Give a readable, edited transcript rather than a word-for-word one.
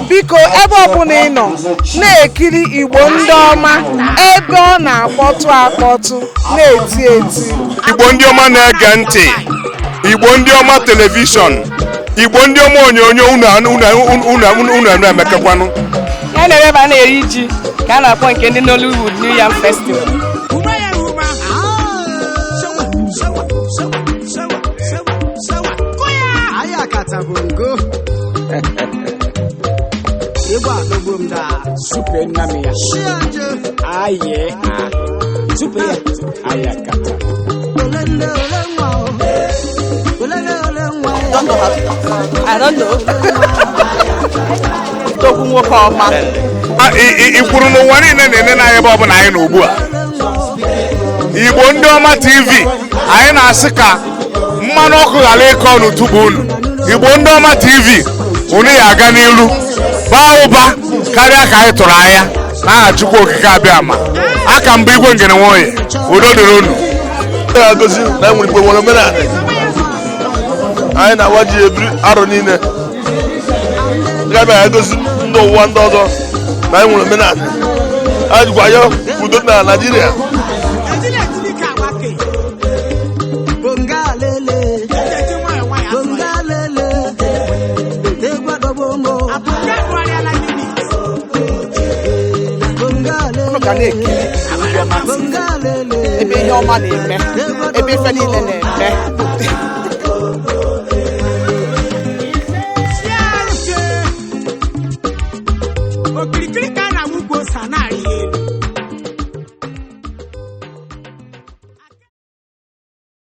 Biko, ebe ọbụla ị nọ na-ekiri Igbo Ndị Ọma, ebe ọ na-akpọtụ akpọtụ, na-eti eti. Igbo ndị ọma na-ege ntị, Igbo ndị ọma television, Igbo ndị ọma onyonyo, unu unu unu unu emekakwanụ. Ya na-eme ebe a na-eri ji ka a na-akpọ nke ndị Nollywood New Yam Festival. Supe nami ya. Aye ha. Supe ya. Ayakata. Don't know how to dance. I don't know. Odogwu nwoke ọma. Ị kwuru n'ụwa niile na-ene n'anya ebe ọbụla anyị nọ ugbu a. Igbo Ndị Ọma TV, anyị na-asị ka mmanụ ọkụ ghara ịkọ n'utubu unu. Igbo Ndị Ọma TV, unu ya aga n'ilu baa ụba karịa ka anyị tụrụ anya n'aha Chukwu Okike Abịama. Aka mbụ Igwe Ngene Nwoye, udo dịrị unu. Na-agosi na enwere Igbo nwere omenala. Anyị na-awa ji ebiri arọ niile ga-abịa egosi ndị ụwa ndị ọzọ na anyị nwere omenala. Anyị jikwa ayọ udo na Naịjirịa. Unu ga na-ekiri Igbo Ndị Ọma TV, ebe ihe ọma na-eme, ebe ife niile na-eme.